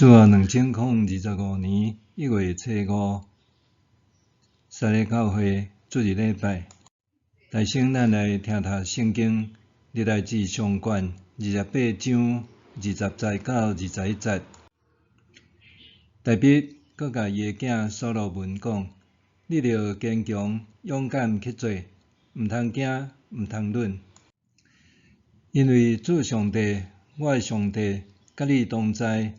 主後2025年1月初五，撒勒教會主日禮拜。大先咱來聽讀聖經，歷代志上卷28章20節到21節。大衛閣共伊的囝所羅門講：你著堅強勇敢去做，毋通驚，毋通忍。因為主上帝，我的上帝，佮你同在，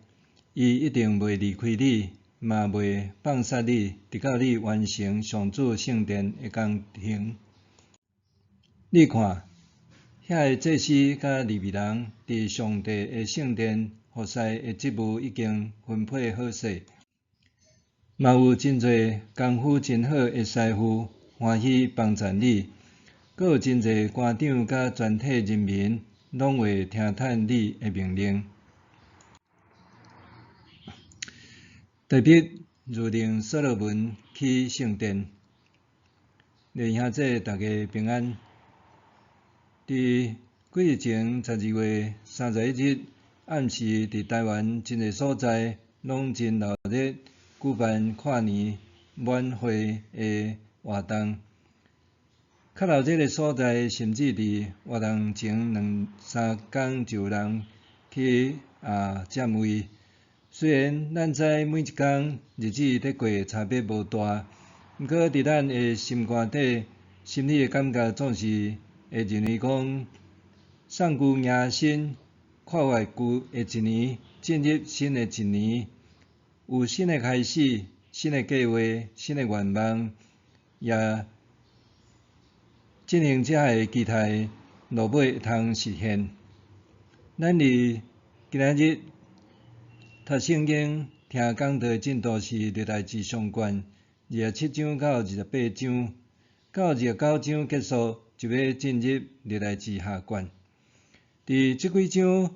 伊一定袂離開你，嘛袂放殺你，直到你完成上主聖殿的工程。你看，遐个祭司佮利未人佇上帝的聖殿服侍的職務已經分配好勢，嘛有真濟功夫真好的師傅歡喜幫贊你，閣有真濟官長佮全體人民攏會聽趁你的命令。大衛諭令所羅門起聖殿。弟兄姊大家平安。佇幾日前12月31日暗時，佇台灣真濟所在攏真熱鬧舉辦跨年晚會的活動。較熱鬧的所在，甚至佇活動前兩三工就有人去佔位。雖然咱知每一工日子佇過差別無大，毋過佇咱的心肝底，心裡的感覺總是會認為講，送舊迎新，跨越舊的一年，進入新的一年，有新的開始，新的計畫，新的願望，也進行這个期待，落尾會通實現。咱佇今仔日讀聖經、聽講道的進度是歷代志上卷27章到28章，到29章結束就欲進入歷代志下卷。佇這幾章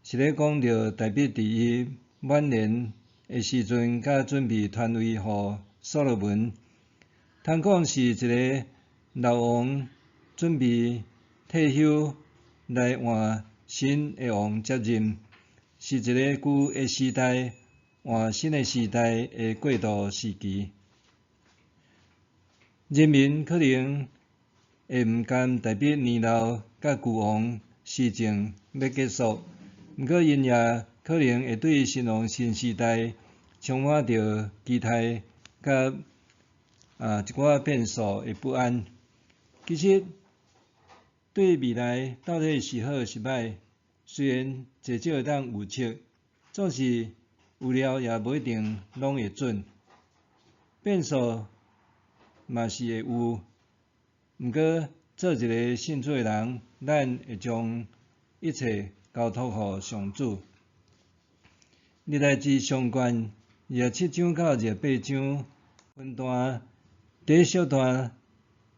是咧講著大衛佇伊晚年的時陣，佮準備傳位予所羅門。通講是一个老王準備退休來換新的王接任，是一个舊的時代換新的時代的過渡時期。人民可能會毋甘大衛年老佮舊王施政欲結束，毋過𪜶也可能會對新王新時代充滿著期待佮一寡變數的不安。其實對未來到底是好是䆀，雖然濟少會當預測，總是預料也無一定攏會準。變數嘛是會有，毋過做一个信主的人，咱會將一切交託予上主。歷代志上卷27章到28章分段，第一小段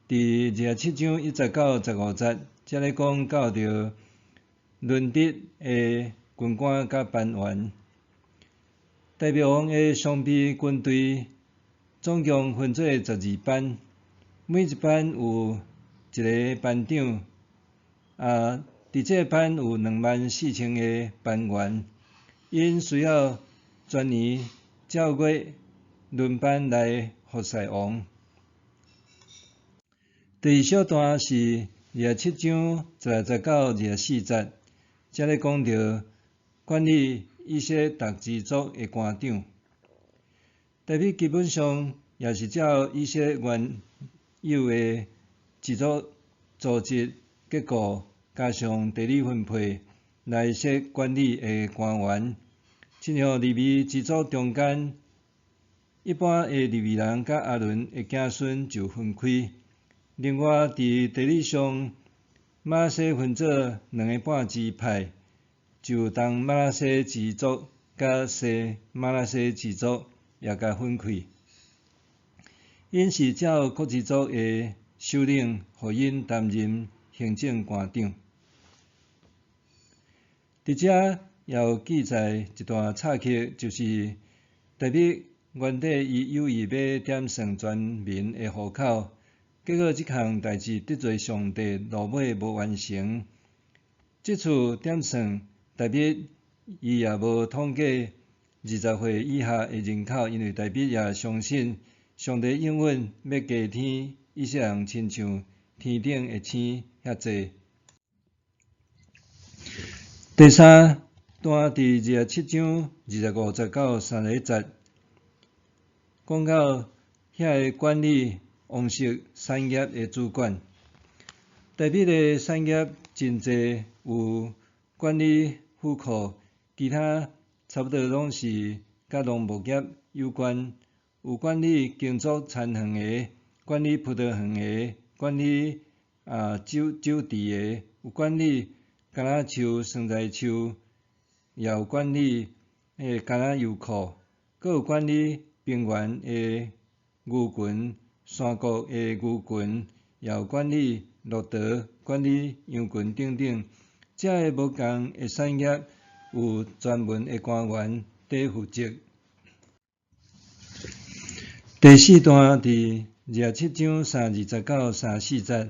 佇27章1節到15節，才咧講到著輪值的軍官佮班員。大衛王的常備軍隊總共分做12班，每一班有一个班長。佇這个班有24,000个班員，𪜶需要全年照月輪班來服侍王。第二小段是27章16節到24節，才咧講著管理以色列逐支族的官長。大衛基本上也是照以色列原有的支族組織結構，加上地理分配來設管理的官員。親像利未支族中間，一般的利未人佮亞倫的子孫就分開。另外，佇地理上，瑪拿西分做兩个半支派，就東瑪拿西支族佮西瑪拿西支族也共分開。𪜶是照各支族的首領，予𪜶擔任行政官長。佇遮也有記載一段插曲，就是大衛原底伊有意欲點算全民的戶口，結果這項代誌得罪上帝，落尾無完成。這次點算，大衛伊也無統計20歲以下的人口，因為大衛也相信上帝應允欲加添以色列人親像天頂的星遐濟。第三段佇27章25節到31節，講到遐个管理王室產業的主管。大衛的產業真濟，有管理府庫，其他差不多攏是佮農牧業有關，有管理耕作田園的，管理葡萄園的，管理酒池的，有管理橄欖樹、桑棑樹，也有管理彼个橄欖油庫，閣有管理平原的牛群、山谷的牛群，也有管理駱駝、管理羊群等等。這个無仝的產業有專門的官員佇負責。第四段佇27章32節到34節，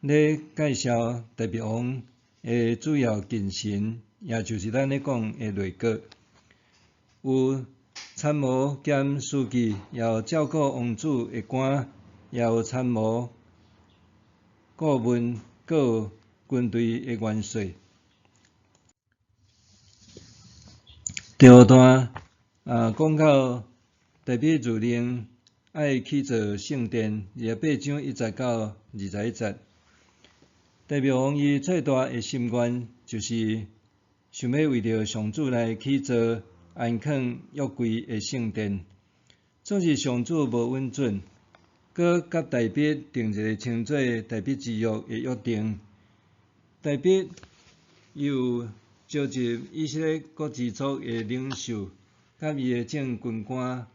咧介紹大衛王的主要近臣，也就是咱咧講的內閣，有參謀兼書記，也有照顧王子的官，也有參謀顧問，閣有軍隊的元帥。第五段講到大衛諭令愛起造聖殿，28章1節到21節。大衛王伊最大的心願就是想欲為著上主來起造安囥約櫃的聖殿，總是上主無允准，閣佮大衛訂一个稱做大衛之約的約定。大衛伊有召集以色列各支族的領袖，佮伊的眾軍官、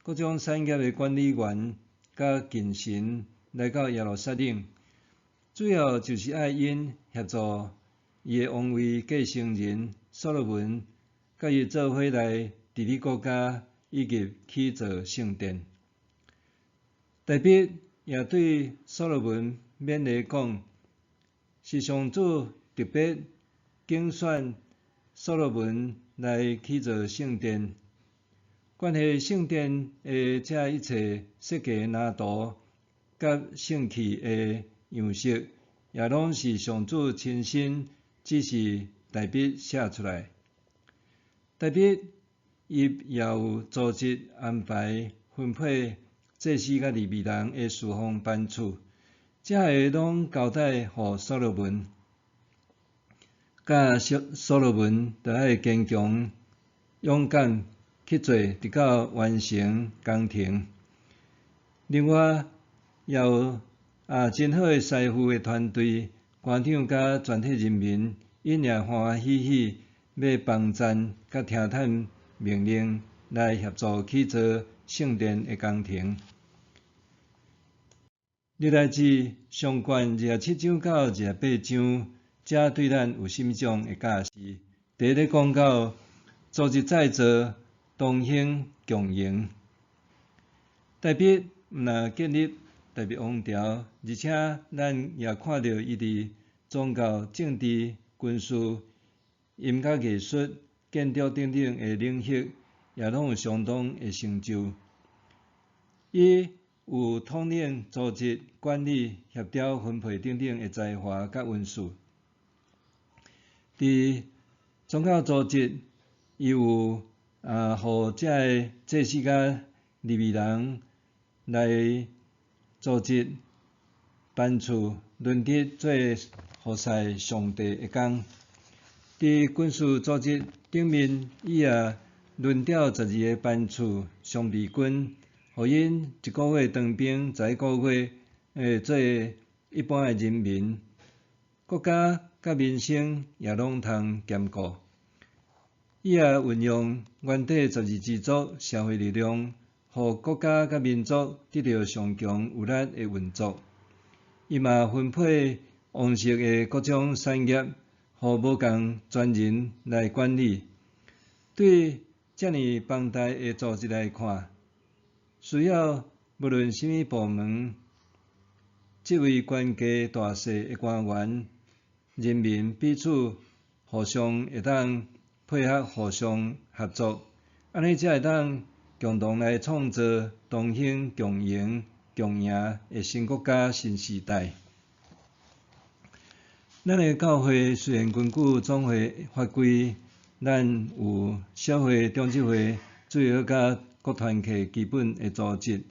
各種產業的管理員，佮近臣來到耶路撒冷，主要就是愛𪜶協助伊的王位繼承人所羅門，佮伊做伙來治理國家以及起造聖殿。大衛也對所羅門勉勵講，是上主特別揀選所羅門來起造聖殿，關係聖殿的這一切設計藍圖佮聖器的樣式，也攏是上主親身指示大衛寫出來。大衛伊也有組織安排分配祭司佮利未人的事奉班次，這个攏交代予所羅門。佮所羅門著愛堅強勇敢去做，直到完成工程。另外，也有真好的師傅的團隊，官長佮全體人民，𪜶也歡歡喜喜欲幫贊佮聽從命令來協助起造聖殿的工程。歷代志上卷27章到28章，這對咱有啥物種的教示？第一咧講到組織再造，同興共榮。大衛毋但建立大衛王朝，而且咱也看著伊佇宗教、政治、軍事、音樂藝術、建築等等的領域，也攏有相當的成就。伊有統領、組織、管理、協調、分配等等的才華佮恩賜。佇宗教組織，伊有予這个祭司佮利未人來組織班次，輪值做服侍上帝的工。佇軍事組織頂面，伊也輪調12個班次常備軍，予𪜶一個月當兵，11個月做一般的人民，國家佮民生也攏通兼顧。伊也運用原底十二支族社會力量，予國家佮民族得著上強有力的運作。伊嘛分配王室的各種產業，予無仝專人來管理。對遮爾龐大的組織來看，需要無論啥物部門、職位懸低大細的官員、人民彼此互相會當配合、互相合作，按呢才會當共同來創造同興共榮共贏的新國家、新時代。咱的教會雖然根據總會法規，咱有小會、長執會、主日學佮各團契基本的組織，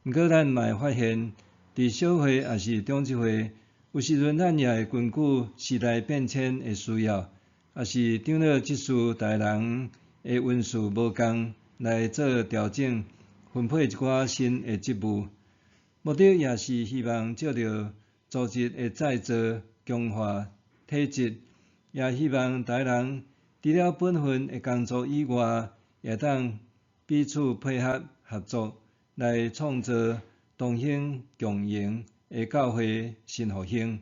毋過咱嘛會發現，佇小會抑是長執會，有時陣咱也會根據時代變遷的需要，抑是長老執事逐个人的恩賜無仝來做調整，分配一寡新的職務，目的也是希望藉著組織的再造，強化體質，也希望逐个人除了本分的工作以外，也當彼此配合合作，來創造同興共榮的教會新復興。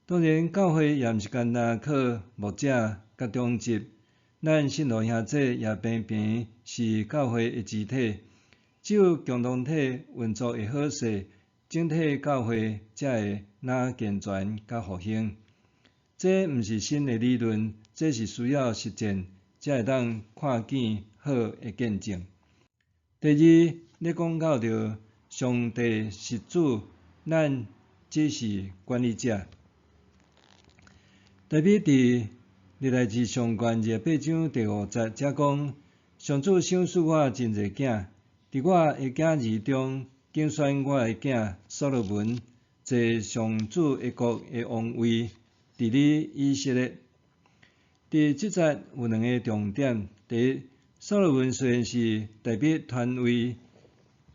當然，教會也毋是干焦靠牧者佮長執，咱信徒兄弟也平平是教會的肢體，只有共同體運作會好勢，整體教會才會若健全佮復興。這毋是新的理論，這是需要實踐，才會當看見好的見證。第二，咧講到著上帝是主，咱只是管理者。大衛佇歷代志上卷28章第五節遮講：上主賞賜我真濟囝，佇我的囝兒中揀選我的囝所羅門坐上主的國的王位，治理以色列。佇這節有兩个重點：第一，所羅門雖然是大衛傳位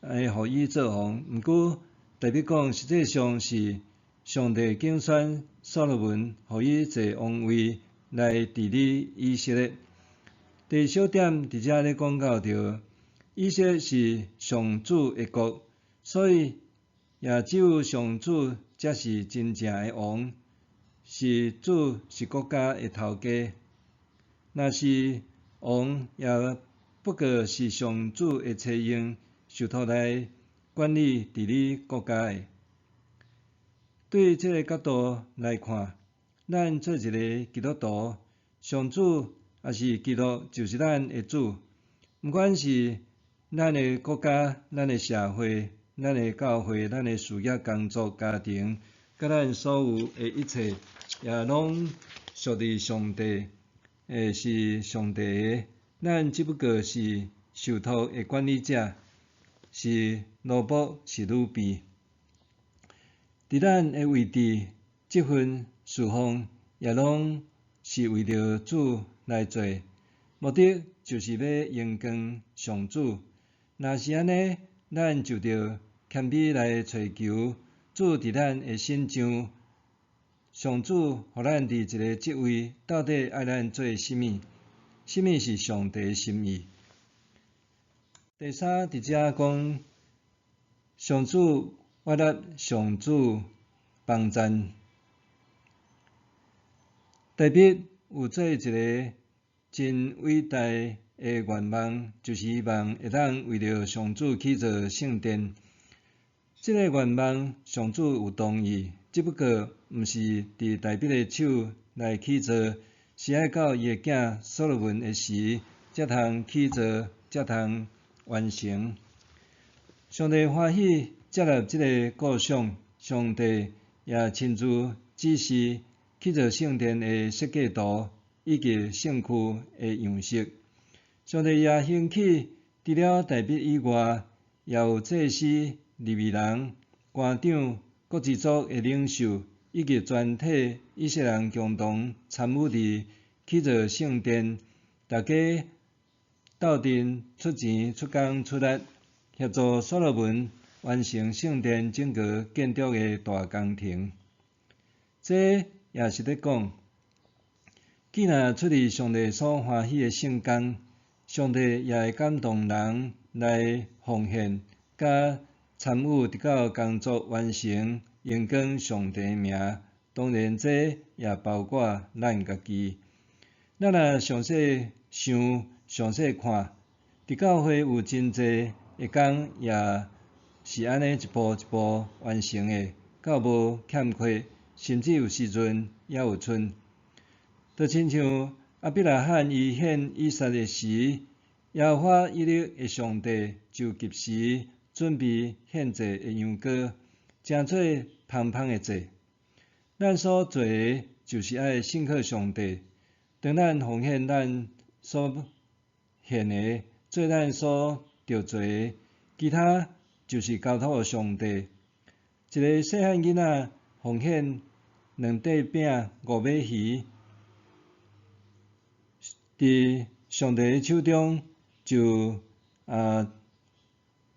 來予伊做王，毋過大衛講實際上是上帝揀選所羅門，予伊坐王位來治理以色列。第二小點佇遮咧講到著，以色列是上主的國，所以也只有上主才是真正的王，是主是國家的頭家。若是王，也不過是上主的差用，受託來管理治理國家的。對這个角度來看，咱做一个基督徒，上主抑是基督就是咱的主。毋管是咱的國家、咱的社會、咱的教會、咱的事業、工作、家庭，佮咱所有的一切，也攏屬佇上帝，是上帝的。咱只不過是受託的管理者，是奴僕，是奴婢。佇咱的位置、職分、侍奉，也攏是為著主來做，目的就是欲榮光上主。若是按呢，咱就著謙卑來揣求主佇咱的身上，上主予咱佇一个職位，到底愛咱做啥物？啥物是上帝的心意？第三，佇遮講，上主悅納上主幫贊。大衛有做一个真偉大的願望，就是希望會當為著上主起造聖殿。這个願望上主有同意，只不過毋是佇大衛的手來起造，是愛到伊的囝所羅門的時，才通起造，才通完成。上帝歡喜接納這个構想，上帝也親自指示起造聖殿的設計圖以及聖區的樣式。上帝也興起，除了大衛以外，也有祭司、利未人、官長、各支族的領袖，以及全體以色列人共同參與佇起造聖殿，大家鬥陣出錢、出工、出力，協助所羅門完成聖殿整個建築的大工程。這也是咧講，既若出自上帝所歡喜的聖工，上帝也會感動人來奉獻，佮參與直到工作完成，榮光上帝的名。當然，這也包括咱家己。咱若詳細想、詳細看，佇教會有真濟的工，也是按呢一步一步完成的，較無欠缺，甚至有時陣猶有賰。就親像亞伯拉罕伊獻以撒的時，耶和華以勒的上帝就及時準備獻祭的羊羔，成做芳香的祭。咱所做的就是愛信靠上帝。當咱奉獻咱所獻的，做咱所著做的，其他就是交託予上帝。一个細漢囡仔奉獻兩塊餅、五尾魚，佇上帝的手中就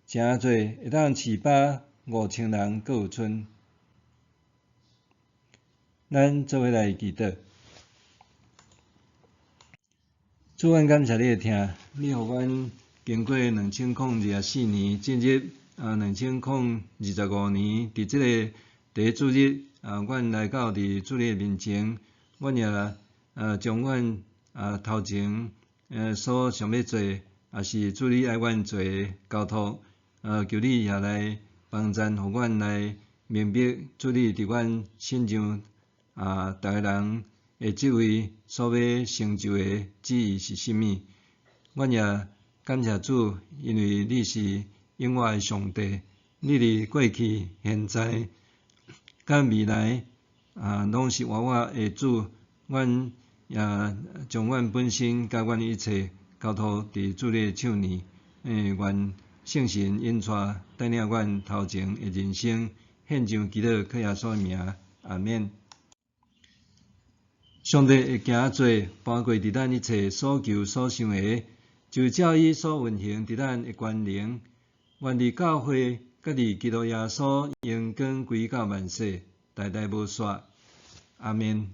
成做會當飼飽5000人，閣有賰。咱做伙來祈禱。主，阮感謝你的疼，你予阮經過2024年，進入2025年，佇這个第一主日阮來到佇主你的面前，阮也將阮頭前所想欲做，抑是主你愛阮做的交託，求你也來幫贊，予阮來明白主你佇阮身上逐个人的職位所欲成就的旨意是啥物。阮也感謝主，因為你是永活的上帝，你佇過去、現在、佮未來攏是活活的主。阮也將阮本身佮阮一切交託佇主你的手裡，願聖神引帶帶領阮頭前的人生，獻上祈禱，靠耶穌的名，阿免。上帝會行做，搬過佇咱一切所求所想的，就照伊所運行佇咱的權能，願佇教會佮佇基督耶穌榮光歸到萬世，代代無煞。阿免。